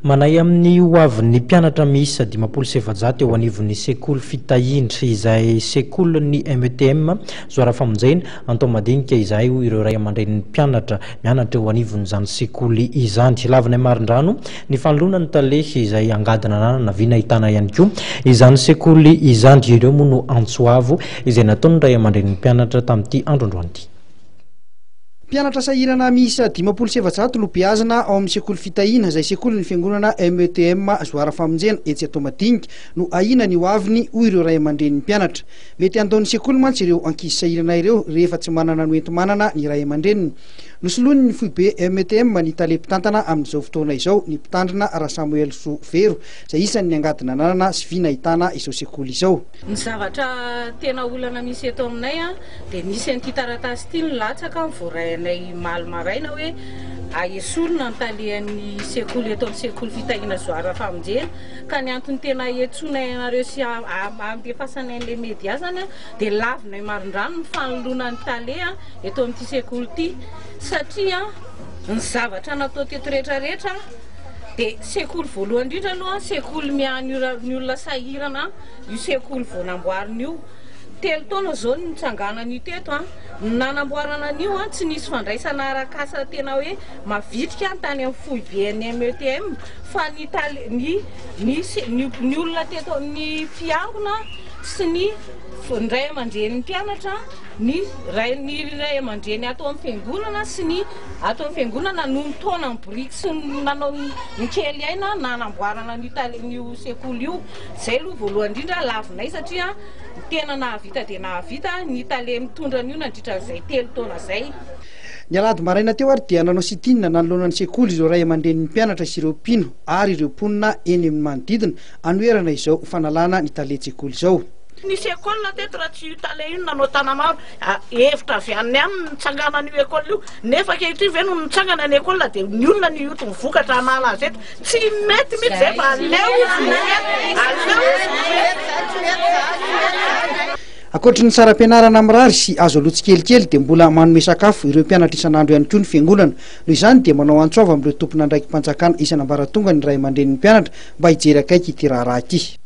Manahy amin'ny ho avin'ny mpianatra miisa 450 eo anivon'ny sekoly Fitahiana, izay sekolin'ny METM Zoara Famonjena, Antohomadinika izahay, hoy ireo ray aman-drenin'ny mpianatra mianatra eo anivon'izany sekoly izany. Lavinay marindrano ny fanoloana ny tale izay angady nananana vy nahitana ihany koa izany sekoly izany. Ireo moa no antso avo izay nataon'ny ray aman-drenin'ny mpianatra tamin'ity andro androany ity. Mpianatra sahirana miisa 450 no beazina ao amin'ny sekoly Fitahiana, izay sekolin'ny fiangonana METM Zoara Famonjena etsy Antohomadinika, no ahiana ny ho aviny, hoy ireo ray aman-drenin'ny mpianatra. Mety handao ny sekoly mantsy ireo ankizy sahirana ireo rehefa tsy manana ny hoenti-manana ny ray aman-dreniny. Nosoloiny ny foibe METM ny tale mpitantana amin'izao fotoana izao, ny mpitandrina Rasamoelsoa Vero, izay isan'ny angady nananana sy vy nahitana izao sekoly izao. Ny zavatra tena olana misy eto aminay dia nisy an'ity taratasy ity nilatsaka voaray anay omaly maraina hoe esorina ny talehan'ny sekoly eto amin'ny sekoly Fitahiana Zoara Famonjena ka ny antony tena iantsoanay anareo sy andefasanay an'ilay media zany dia lavinay marindrano ny fanoloana ny tale eto amin'ity sekoly ity satria ny zavatra natao teto rehetra rehetra dia sekoly voalohany indrindra aloha sekoly miahy ny olona sahirana Io sekoly vao namboarina io, telo taona izao no nitsanganan'io teto an, ny nanamboarana an'io an, tsy nisy fandraisana arak'asa tena hoe mavitrika ny tany amin'ny foiben'ny METM fa ny tale, ny ny ny olona teto amin'ny fiangona sy ny ny ray aman-drenin'ny mpianatra, ny ray ny ray aman-dreny ato amin'ny fiangonana sy ny ato amin'ny fiangonana no nitaona ny biriky sy ny nanao ny kely aina nanamboarana an'io tale, io sekoly io. Zay aloha voalohany indrindra lavinay satria tena nahavita dia nahavita ny tale mitondra an'io nandritra an'izay 3 taona zay. Ny alahady maraina teo ary dia nanao sit-in nanoloana ny sekoly ireo ray aman-drenin'ny mpianatra sy ireo mpino ary ireo mponina eny amin'ny manodidina anoherana izao fanalana ny talen-tsekoly izao. Nisy école teto raha tsy io tale io no nanao tanamaro, hevitra avy any aminy ny nitsanganan'io école io, nefa ankehitriny ve nony nitsangana ny école dia ny olona no hioty ny vokatra hanala azy eto, tsy mety mihitsy zay fa aleo izy no eto, aleo izy no eto. Ankoatry ny saram-pianarana mirary sy azo aloa tsikelikely dia mbola manome sakafo ireo mpianatra isan'andro ihany koa ny fiangonana. Noho izany dia manao antso avo amin'ireo tompon'andraiki-panjakana isan'ambaratonga ny ray aman-drenin'ny mpianatra mba hijery akaiky ity raharaha ity.